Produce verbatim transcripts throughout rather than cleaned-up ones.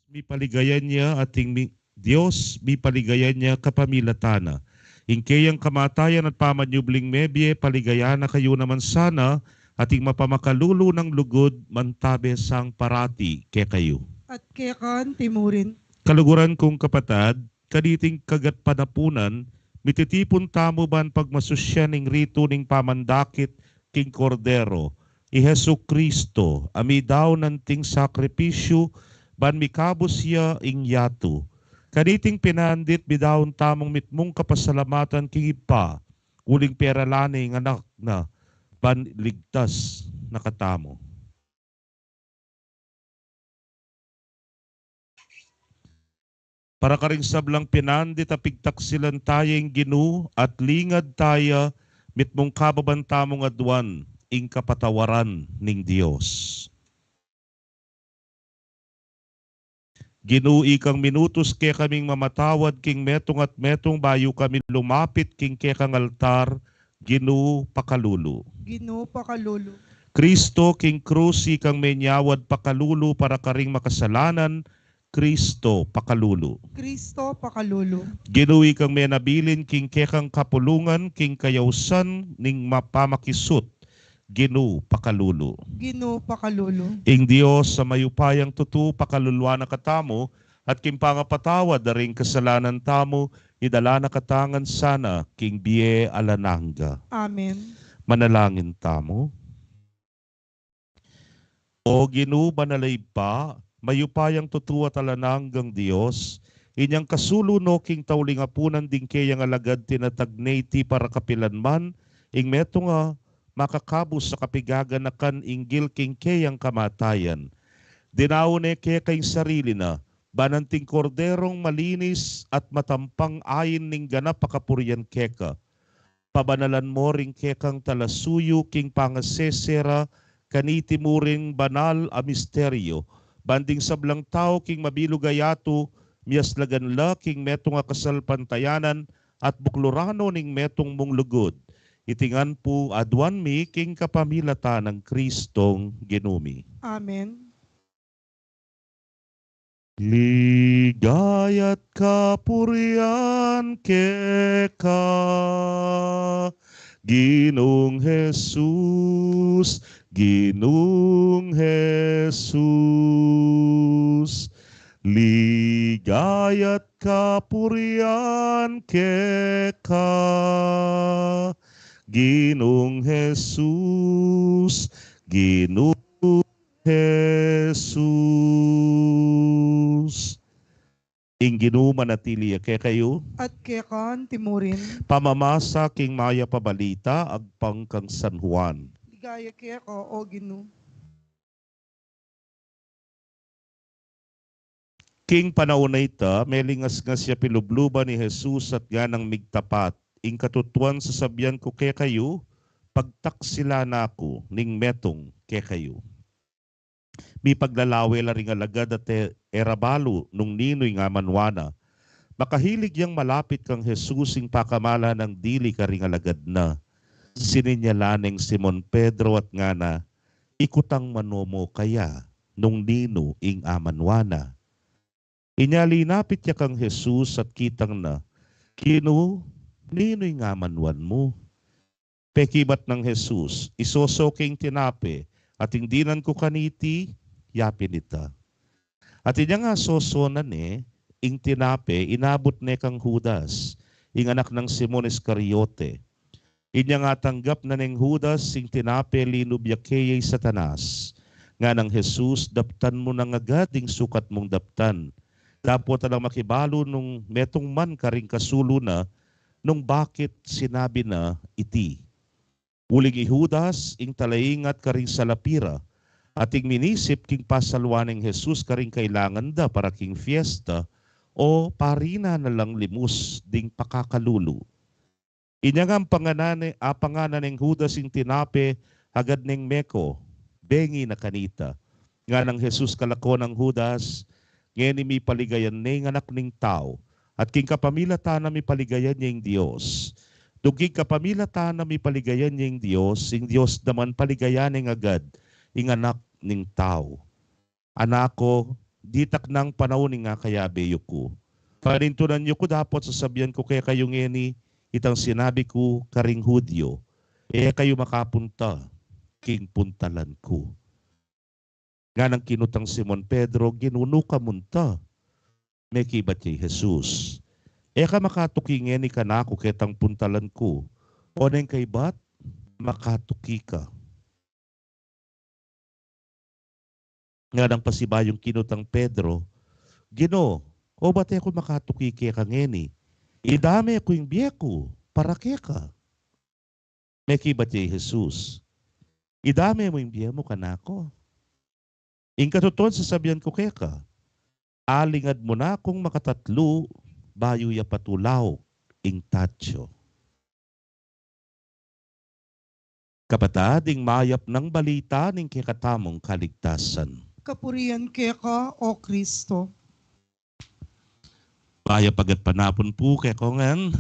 Mipaligayan ya at ing mi-, Dios, mipaligayan ya kapamilatan na. Ing keyang kamatayan at pamanyubling mebie, paligayan na kayu naman sana, at ing mapamakalulu nang lugud, mantabe sang parati kekayu. At keka antimurin. Kaluguran kung kapatad, kaniting kagatpanapunan, mititipun tamu ban pagmasusyan ing ritu ning pamandakit king Kordero, i Jesucristo, a midaun anting sakripisyu, ban mikabus ya ing yatu. Kaniting pinandit, midaun tamung mitmung kapasalamatan king Ibpa, uling perala ne ing Anak na, ban ligtas na katamu. Para karing sablang pinandit a pigtaksilan taya ing Ginu at lingad taya mitmung kababan tamung aduan ing kapatawaran ning Dios. Ginu, ikang minutus kekaming mamatawad king metung at metung bayu kami lumapit king kekang altar, Ginu, pakalulu. Ginu, pakalulu. Kristo, king krus ikang menyawad pakalulu para karing makasalanan, Kristo, pakalulu. Kristo, pakalulu. Ginu, ikang menabilin king kekang kapulungan king kayausan ning mapamakisut, Ginu, pakalulu. Ginu, pakalulu. Ing Dios a mayupayang tutu, pakaluluan na katamu, at king pangapatawad da ring kasalanan tamu, idala na katamu ngan sana king bie alang angga. Amen. Manalangin tamu. O Ginu, banal a Ibpa, mayupayang tutu at alang anggang Dios, inyang kasulu no king tauling apunan ding keyang alagad tinatag ne iti para kapilan man, ing metung a makakabus a kapigaganakan inggil king keyang kamatayan. Dinaun ne keka ing sarili na, ban anting korderong malinis at matampang ain ning ganap a kapurian keka. Pabanalan mo ring kekang talasuyu king pangasese ra kaniti murin banal a misteryo, ban ding sablang tau king mabilug a yatu, miyaslagan la king metung a kasalpantayanan at bukluran no ning metung mung lugud. Iti ngan pu aduan mi king kapamilatan nang Kristong Ginu mi. Amen. Ligaya't kapurian keka, Ginung Jesus, Ginung Jesus. Ligaya't kapurian keka, Ginung Jesus, Ginung Jesus. Ing Ginu manatili ya kekayu. At keka antimurin. Pamamasa king mayap a balita agpang kang San Juan. Ligaya keka, O Ginu. King panaun a ita, melingasngas ya pilubluban i Jesus at nganang migtapat, ing katutuan sasabian ku kekayu, pagtaksilan na ku ning metung kekayu. Mipaglalawe la ring alagad at e-, e ra balu nung ninu ing amanwa na. Makahilig yang malapit kang Jesus ing pakamalan nang dili karing alagad na. Sininyalan neng Simon Pedro at ngana, ikutang mano mu kaya nung ninu ing amanwa na. Inya linapit ya kang Jesus at kitang na, Ginu, ninu ing amanwan mu? Pekibat nang Jesus, isoso ke ing tinape, at ing dinan ku kaniti, yapin ita. At inyang asoso na ne ing tinape, inabut ne kang Judas, ing anak nang Simon Iscariote. Inyang atanggap na neng Judas ing tinape, linub ya keye i Satanas. Nganang Jesus, daptan mu nang agad ing sukat mung daptan. Dapot alang makibalu nung metung man karing kasulu na, nung bakit sinabi na iti. Uling i Judas, ing talaingat karing salapi ra, at ing minisip king pasalwan neng Jesus karing kailangan da para king fiesta, o parinan na lang limus ding pakakalulu. Inya nga apanganan ne, apanganan neng Judas ing tinape, agad neng meko, bengi na kanita. Nganang Jesus, kalako nang Judas, ngeni mipaligayan ne ing Anak ning Tau, at king kapamilatan na mipaligayan ya ing Dios. Nung king kapamilatan na mipaligayan ya ing Dios, ing Dios naman paligayan neng agad ing Anak ning Tau. Anak ko, ditak nang panaun ing akayabe yu ku. Panintunan yu ku dapot sasabian ku kekayu ngeni itang sinabi ku karing Hudyo, e kayu makapunta king puntalan ku. Nganang kinutang Simon Pedro, Ginu, nu ka munta? Mekibat ya i Jesus, e ka makatuki ngeni kanaku ketang puntalan ku, o neng kaibat makatuki ka. Nganang pasibayung kinutang Pedro, Ginu, o bate ku makatuki keka ngeni? Idame ku ing bie ku para keka. Mekibat ya i Jesus, idame mu ing bie mu kanaku. Ing katutuan sasabian ku keka, alingad mu na kung makatatlu bayu ya patulauk ing tatsu. Kapatad, ing mayap nang balita ning kekatamung kaligtasan. Kapurian keka, O Kristo. Mayap a gatpanapun pu kekongan.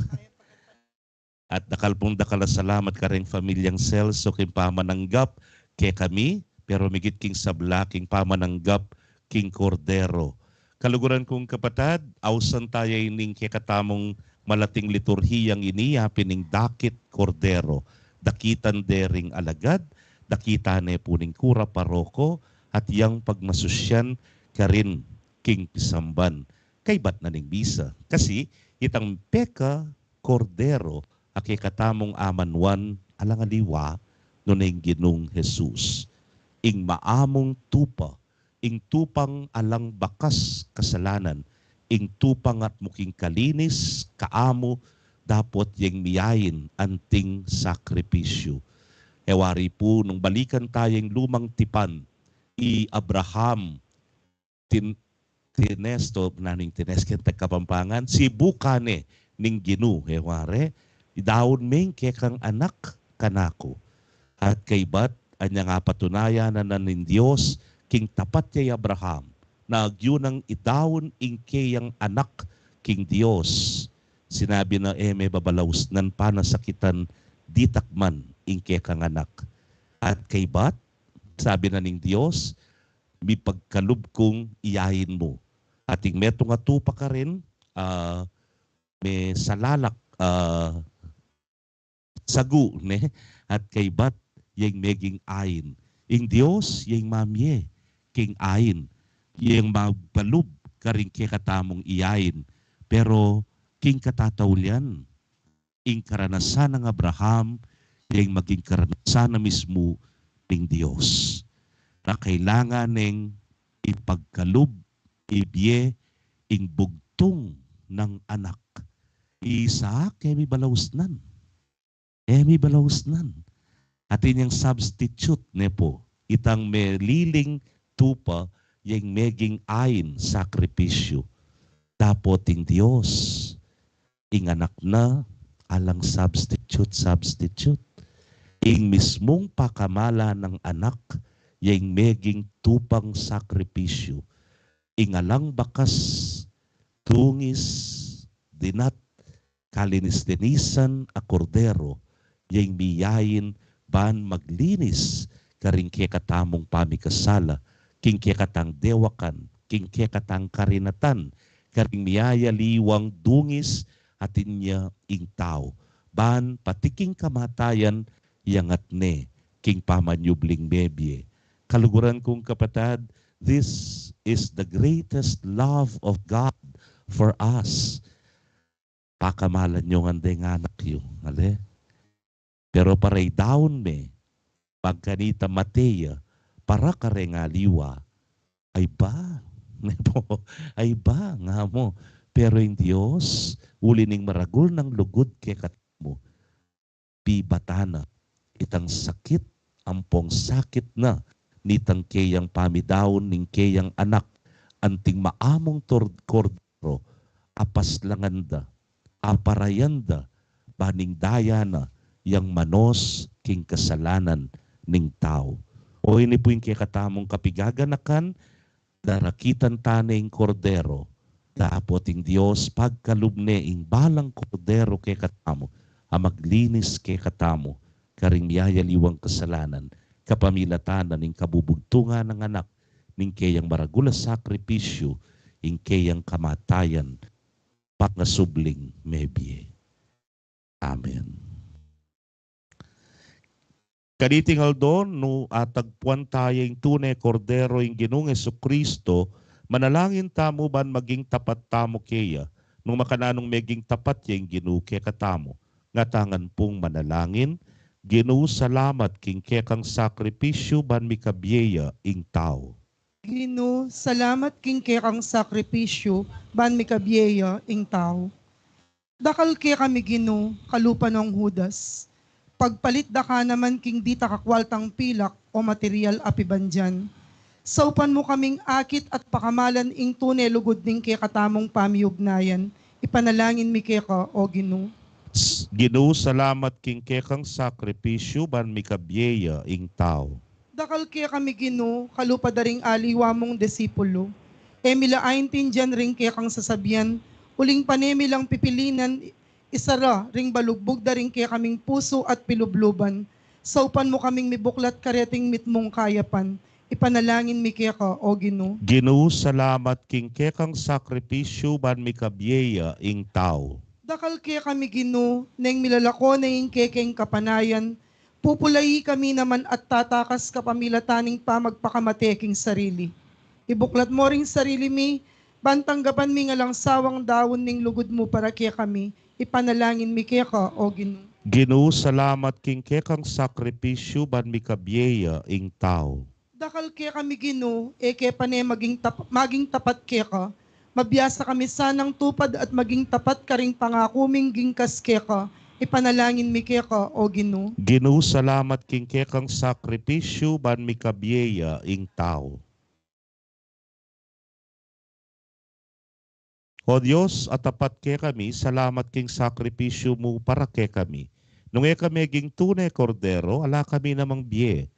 At dakal pung dakal a salamat kareng pamilyang Celso king pamananggap kekami, pero migit king sabla king pamananggap king Kordero. Kaluguran kung kapatad, ausan taya ining kekatamung malating liturhiyang ini, apin ing dakit Kordero. Dakitan de ring alagad, dakitan ne pu ning kura paroko, at yang pagmasusyan karin king pisamban. Kaibat na ning misa. Kasi itang peka Kordero a kekatamung amanuan alang aliwa nune ing Ginung Jesus. Ing maamung tupa, ing tupang alang bakas kasalanan, ing tupang atmu king kalinis, kaamu, dapot yeng miyain anting sakripisyu. E wari pu nung balikan taya ing lumang tipan, i Abraham, tin-, tinesto, nanu ing tinesto king Kapampangan, sibukan ne ning Ginu, e ware, idaun me ing kekang anak kanaku. At kaibat, anyang apatunayan na ning Dios king tapat ya i Abraham, na agyu nang idaun ing keyang anak king Dios. Sinabi na, e me babalausnan, panasakitan ditak man ing kekang anak. At kaibat, sabi na ning Dios, mipagkalub kung iyain mu. At ing metung a tupa karin, ah, me salalak, ah, sagu, ne? At kaibat, yeng meging ain. Ing Dios, yeng mamie king ain. Yeng magpalub karing kekatamung iyain. Pero, king katataulian, ing karanasan nang Abraham, yeng maging karanasan na mismu ning Dios. Na kailangan neng ipagkalub, ibie, ing bugtung nang anak. I Isaac, e mi balausnan. E mi balausnan. Atin yang substitute ne pu. Itang meliling tupa, yeng meging ain sakripisyu. Dapot ing Dios, ing anak na, alang substitute, substitute. Ing mismung pakamalan nang anak, yeng meging tupang sakripisyu. Ing alang bakas, dungis, dinat, kalinis-linisan a kordero, yeng miyain ban maglinis karing kekatamung pamikasala, king kekatang dewakan, king kekatang karinatan, karing miyayaliwang dungis, atin ya ing tau. Ban pati king kamatayan, iyangat ne king pamanyubling mebie. Kaluguran kung kapatad, this is the greatest love of God for us. Pakamalan yu ngan deng anak yu, ale? Pero para idaun me, pagkanita mate ya, para kareng aliwa, ay ba? Ay ba, nga mu. Pero ing Dios, uli ning maragul nang lugud kekatamu, pibatan na itang sakit ampong sakit na nitang keyang pamidaun ning keyang anak, anting maamung tor-, kordero, apaslangan da, aparayan da, ban ing daya na yang manos king kasalanan ning tau. O ini pu ing kekatamung kapigaganakan, darakitan ta ne ing kordero, dapot ing Dios pagkalub ne ing balang kordero kekatamu, a maglinis kekatamu, karing miyayaliwang kasalanan, kapamilatan na ning kabubugtungan nang anak, ning keyang maragul a sakripisyu, ing keyang kamatayan, pangasubling mebie. Amen. Kaniting aldo, nu atagpuan taya ing tune Kordero, ing Ginung Jesucristo, manalangin tamu ban maging tapat tamu keya, nung makananung meging tapat ya ing Ginu kekatamu. Ngatangan pung manalangin. Ginu, salamat king kekang sakripisyu ban mikabie ya ing tau. Ginu, salamat king kekang sakripisyu ban mikabie ya ing tau. Dakal kekami, Ginu, kalupa nong Judas. Pagpalit da ka naman king dita kakwaltang pilak o material a pibandian. Saupan mu kaming akit at pakamalan ing tune lugud ning kekatamung pamiugnayan. Ipanalangin mi keka, o Ginu. Ginu, salamat king kekang sakripisyu ban mikabie ya ing tau. Dakal kekami, Ginu, kalupa da ring aliwa mung disipulu. E mi la aintindian ring kekang sasabian, uling pane mi lang pipilinan isara ring balugbug da ring kekaming pusu at pilubluban. Saupan mu kaming mibuklat kareting mitmung kayapan. Ipanalangin mi keka, o Ginu. Ginu, salamat king kekang sakripisyu ban mikabie ya ing tau. Dakal kekami, Ginu, neng milalako ne ing kekeng kapanayan, pupulayi kami naman at tatakas kapamilatan ning pamagpakamate king sarili. Ibuklat mo ring sarili mi, ban tanggapan mi ngan alang sawang daun ning lugud mu para kekami. Ipanalangin mi keka, o Ginu. Ginu, salamat king kekang sakripisyu ban mikabie ya ing tau. Dakal kekami, Ginu, e ke pane maging tap-, maging tapat keka. Mabiasa kami sanang tupad at maging tapat karing pangaku ming gingkas keka. Ipanalangin mi keka, o Ginu. Ginu, salamat king kekang sakripisyu ban mikabie ya ing tau. O Dios a tapat kekami, salamat king sakripisyu mu para kekami. Nung e ka meging tune Kordero, ala kami namang bie.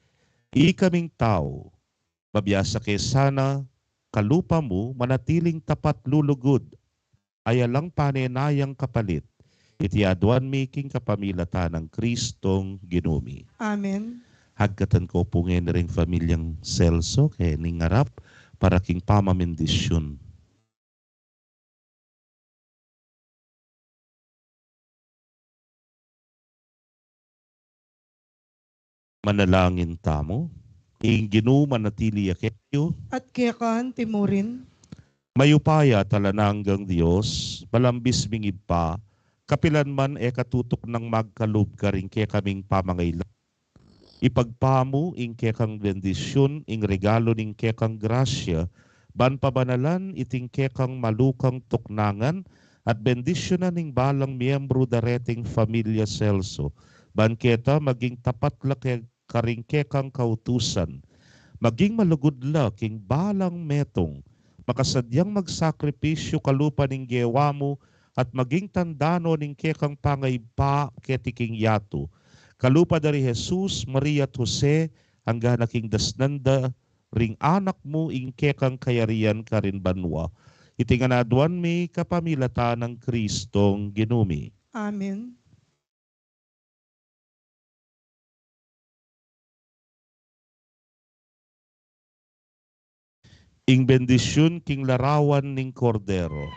Ikaming tau, mabiasa ke sana kalupa mu manatiling tapat lulugud, ay alang pane nayang kapalit. Iti aduan mi king kapamilatan nang Kristong Ginu mi. Amen. Hagkatan ko pu ngeni ring pamilyang Celso kening arap para king pamamindisyun. Manalangin tamu. Ing Ginu manatili ya kekayu. At keka naman murin. Mayupaya at alang anggang Dios, malambis ming Ibpa, kapilan man e ka tutuknang magkalub karing kekaming pamangailangan, ipagpa mu ing kekang bendisyun, ing regalu ning kekang grasya, ban pabanalan iting kekang malukang tuknangan, at bendisyunan ing balang miyembru da reting pamilya Celso, ban keta maging tapat la ke-, karing kekang kautusan, maging malugud la king balang metung, makasadyang magsakripisyu kalupa ning gewa mu, at maging tanda no ning kekang pangaibpa keti king yatu. Kalupa da ri Jesus, Maria at Jose, angga na king dasnan da ring anak mu ing kekang kayarian karin banua. Iti ngan aduan mi kapamilatan nang Kristong Ginu mi. Amen. Ing bendisyun king larawan ning Kordero.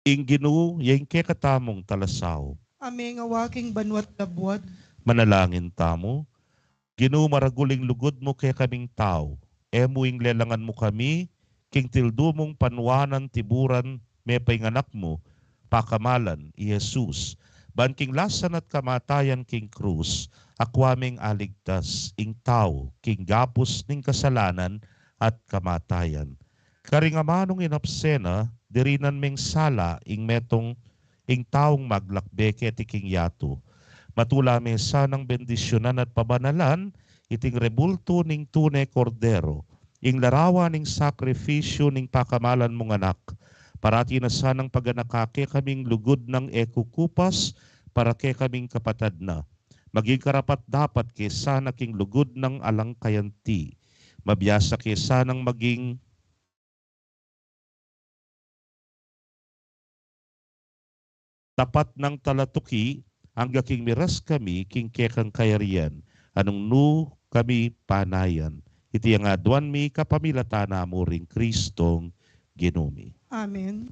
Ing Ginu ya ing kekatamung talasaup. Ame nga wa king banua't labuad. Manalangin tamu. Ginu, maragul ing lugud mu kekaming tau. E mu ing lelangan mu kami king tildu mung panuanan tiburan me pa ing Anak mu pakamalan, i Jesus, ban king lasa na at kamatayan king krus, akua meng aligtas ing tau king gapus ning kasalanan at kamatayan. Karing amanung inapsena, dirinan meng sala ing metung ing taung maglakbe keti king yatu. Matula me sanang bendisyunan at pabanalan iting rebultu ning tune Kordero, ing larawan ning sakrifisyu ning pakamalan mung Anak. Parati na sanang paganaka kekaming lugud nang e kukupas para kekaming kapatad na. Maging karapat-dapat ke sana king lugud nang alang kayanti. Mabiasa ke sanang maging tapat nang talatuki angga king miras kami king kekang kayarian, a nung nu kami panayan. Iti ing aduan mi kapamilatan na mu ring Kristong Ginu mi. Amen.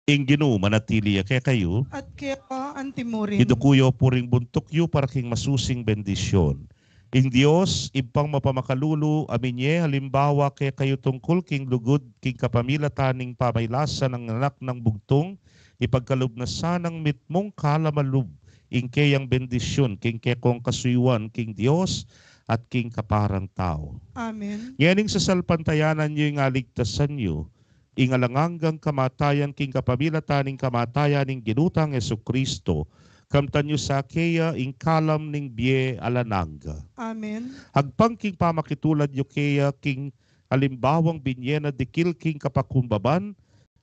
Ing Ginu manatili ya kekayu. At keka antimurin. Iduku yu pu ring buntuk yu para king masusing bendisyun. Ing Dios, Ibpang mapamakalulu, a minye alimbawa kekayu tungkul king lugud king kapamilatan ning pamailasan nang anak nang bugtung, ipagkalub na sanang mitmung kalam a lub ing keyang bendisyun king kekong kasuyuan king Dios at king kaparang tau. Amen. Ngening sasalpantayanan yu ing aligtasan yu, ing alang anggang kamatayan king kapamilatan ning kamatayan ning Ginu tang Jesucristo, kamtan yu sa keya ing kalam ning bie alang angga. Amen. Agpang king pamakitulad yu keya king alimbawang binye na dikil king kapakumbaban,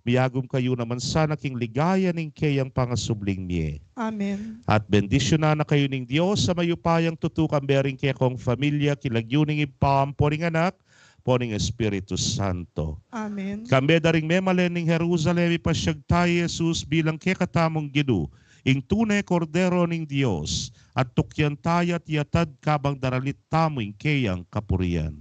miyagum kayu naman sana king ligaya ning keyang pangasubling mie. Amen. At bendisyunan na kayu ning Dios a mayupayang tutu, kambe ring kekong familia, king lagyu ning Ibpa, ampo ning Anak, ampo ning Espiritu Santo. Amen. Kambe da ring memalen ning Jerusalem, ipasyag taya i Jesus bilang kekatamung Ginu, ing tune Kordero ning Dios, at tukyan taya at iyatad kabang daralit tamu ing keyang kapurian.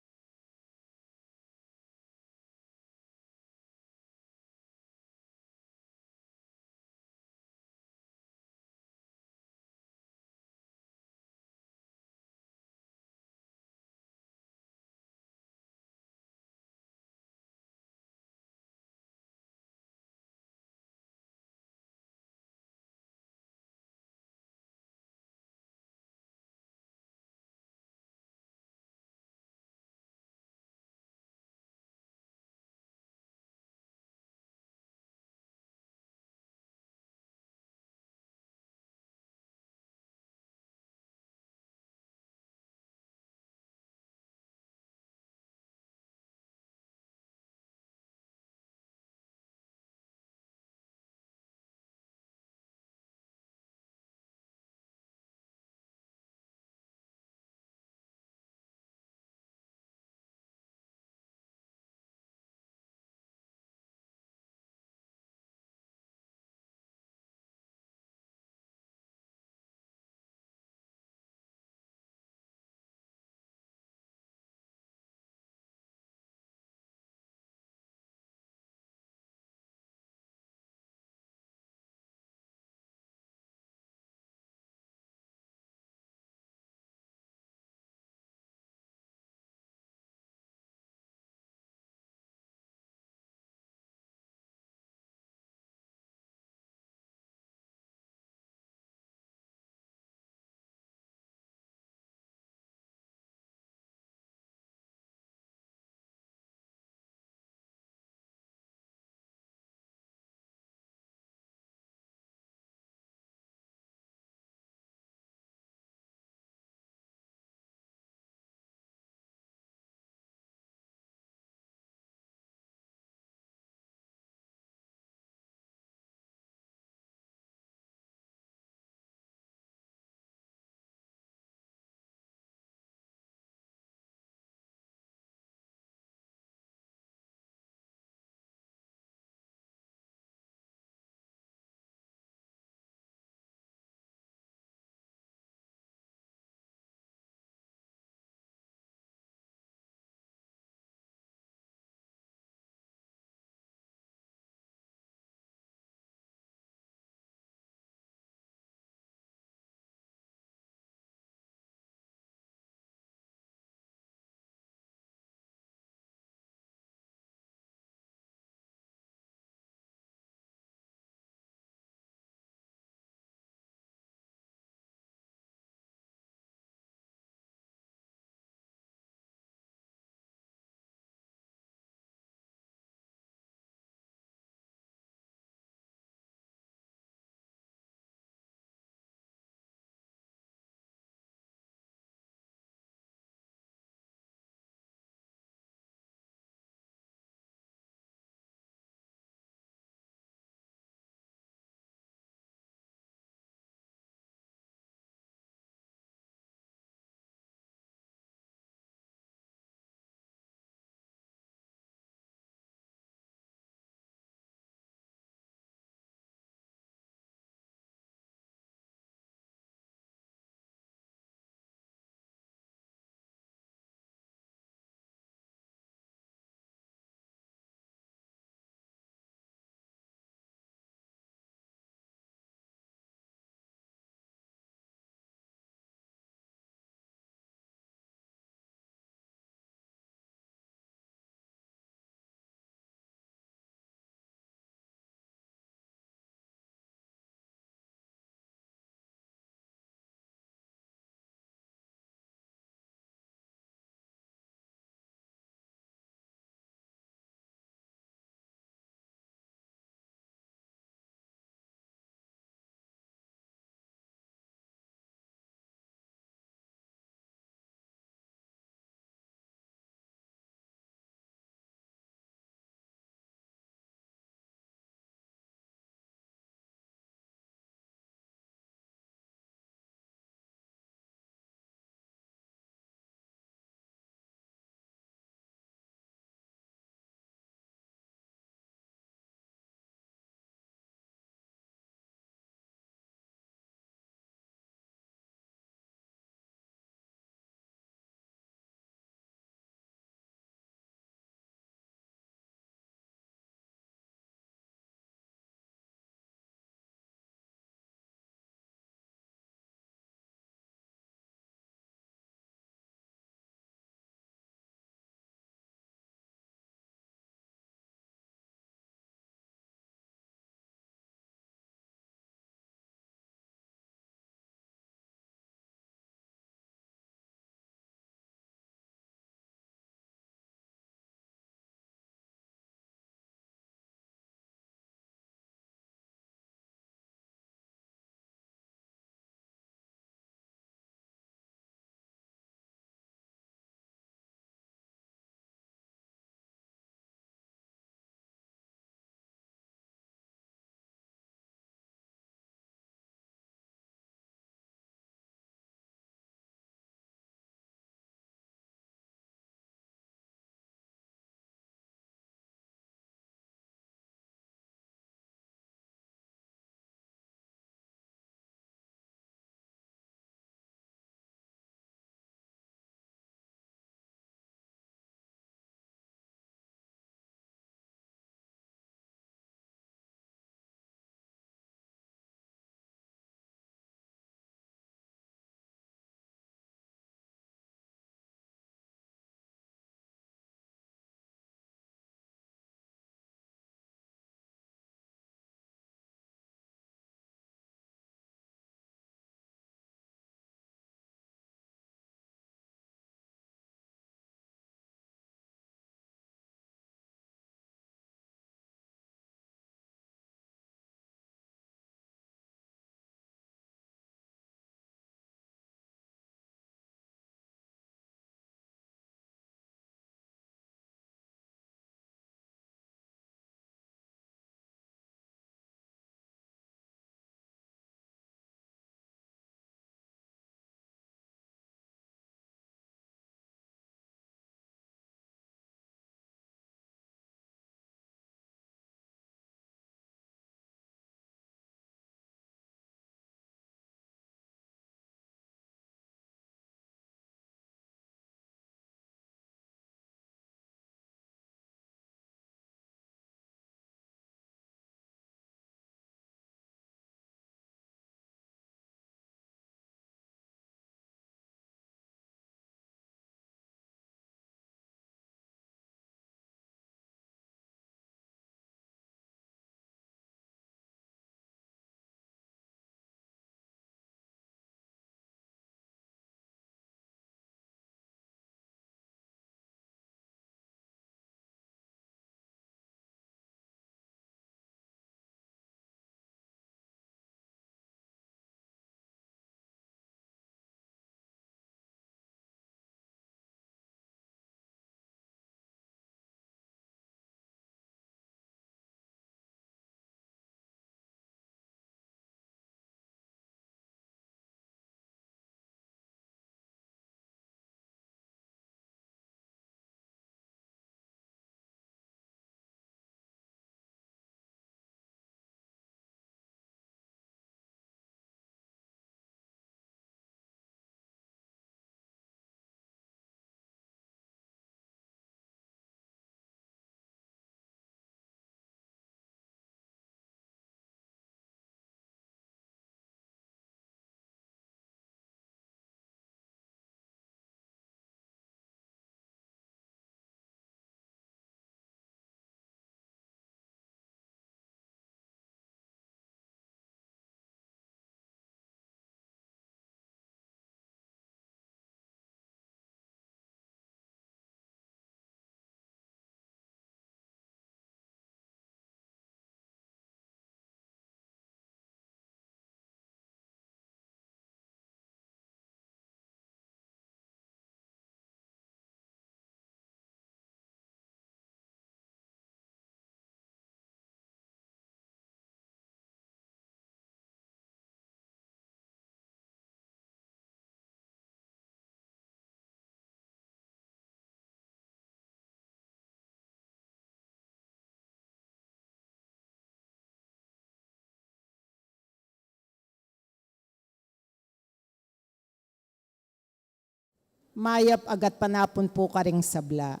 Mayap a gatpanapun pu karing sabla.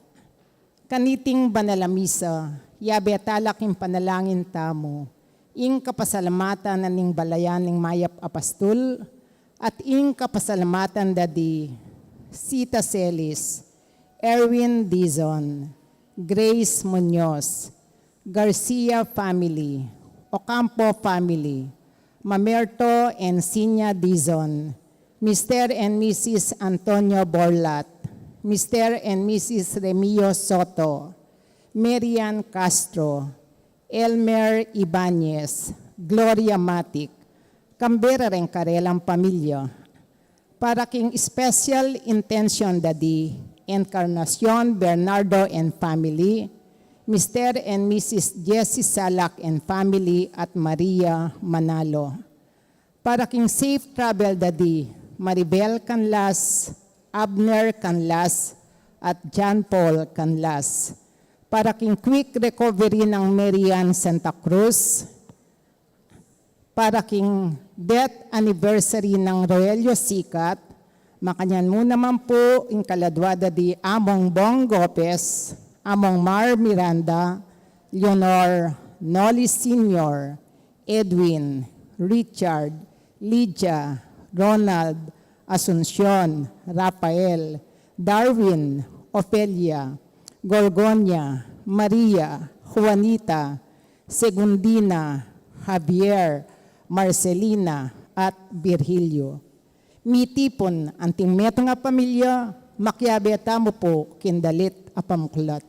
Kaniting banal a misa, yabe tala king panalangin tamu ing kapasalamatan na ning balayan ning mayap a pastul, at ing kapasalamatan da di Sita Celis, Erwin Dizon, Grace Muñoz, Garcia family, Ocampo family, Mamerto and Sinya Dizon, Mister and Missus Antonio Borlat, Mister and Missus Remio Soto, Marian Castro, Elmer Ibanez, Gloria Matic, kambe reng karelang pamilya. Para king special intention da di Encarnacion Bernardo and family, Mister and Missus Jessie Salak and family, at Maria Manalo. Para king safe travel da di Maribel Canlas, Abner Canlas, at John Paul Canlas. Para king quick recovery nang Marian Santa Cruz, para king death anniversary nang Roelio Sikat, makanyan mu naman pu ing kaladwa da di Among Bong Gopez, Among Mar Miranda, Leonor, Noli Senior, Edwin, Richard, Lydia, Ronald, Asuncion, Rafael, Darwin, Ofelia, Gorgonia, Maria, Juanita, Segundina, Javier, Marcelina, at Virgilio. Mitipun anting metung a pamilya, makiabe tamu pu king dalit a pamuklat.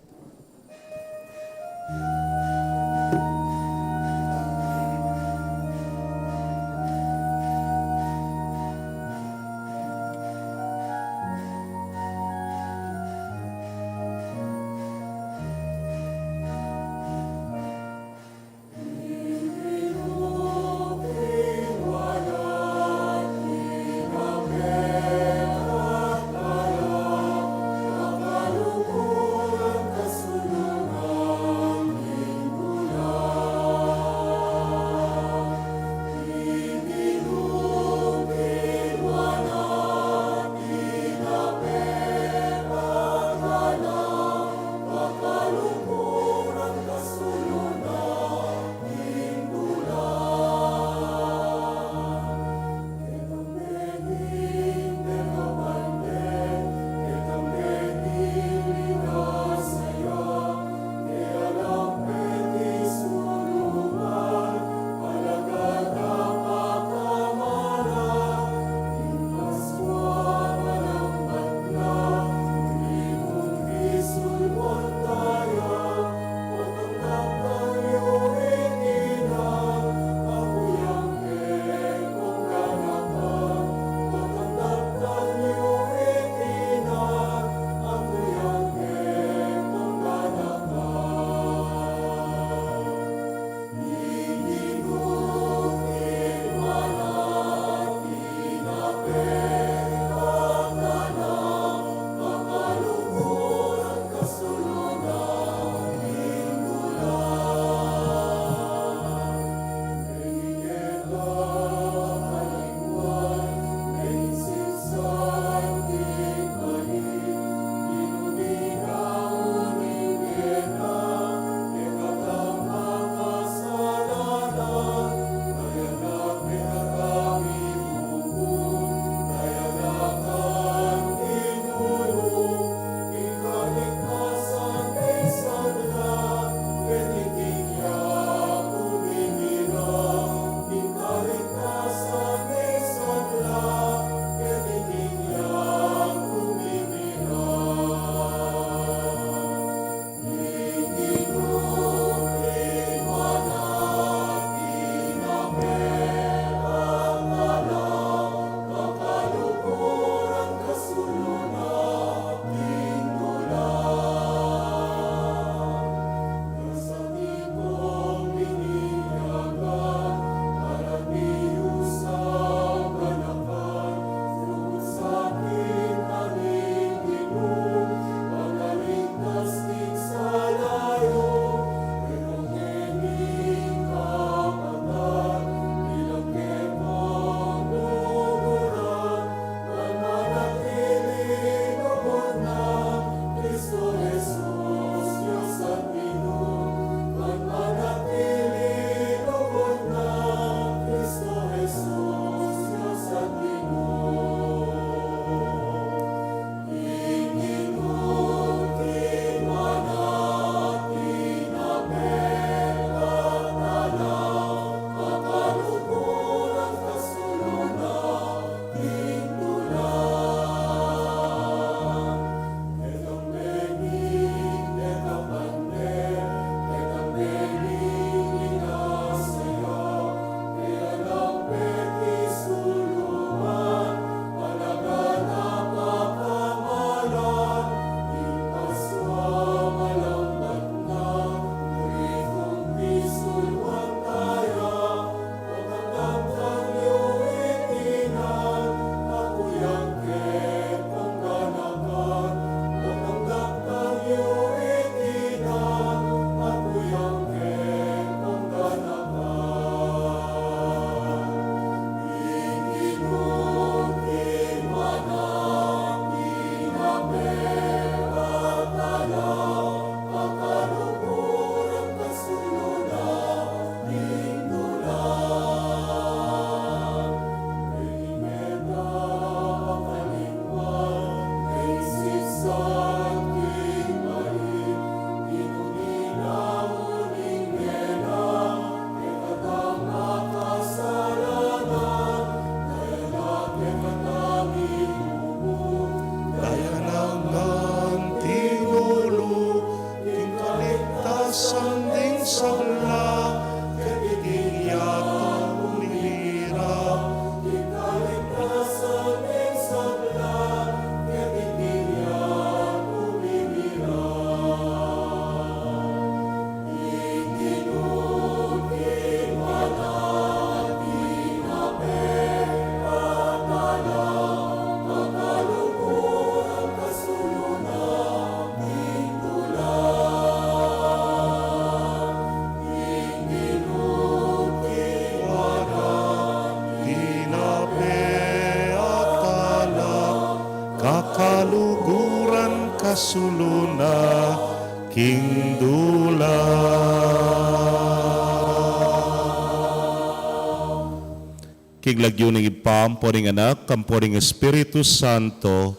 Uguran kasuluna king dula. King lagyu ning Ibpa, ampo ning Anak, ampo ning Espiritu Santo.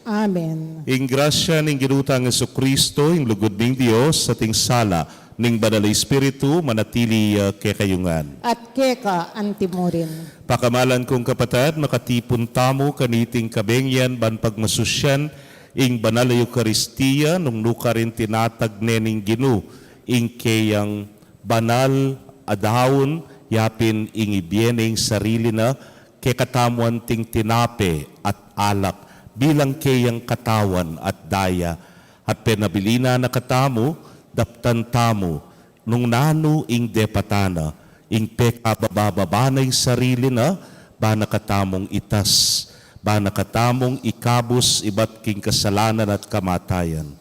Amen. Ing grasya ning Ginu tang Jesucristo, ing lugud ning Dios, at ing sala ning Banal a Espiritu, manatili ya kekayu ngan. At keka antimurin. Pakamalan kung kapatad, makatipun tamu kaniting kabengian ban pagmasusyan ing Banal a Eukaristia, nung nukarin tinatag ne ning Ginu ing keyang banal a daun, yapin ing ibie ne ing sarili na, kekatamu anting tinape at alak bilang keyang katawan at daya, at penabilin na katamu, daptan tamu, nung nanu ing depatan na, ing pekabababa na ing sarili na, ba na katamung itas, ba na katamung ikabus ibat king kasalanan at kamatayan.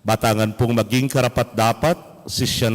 Batangan pung maging karapat-dapat, sisyan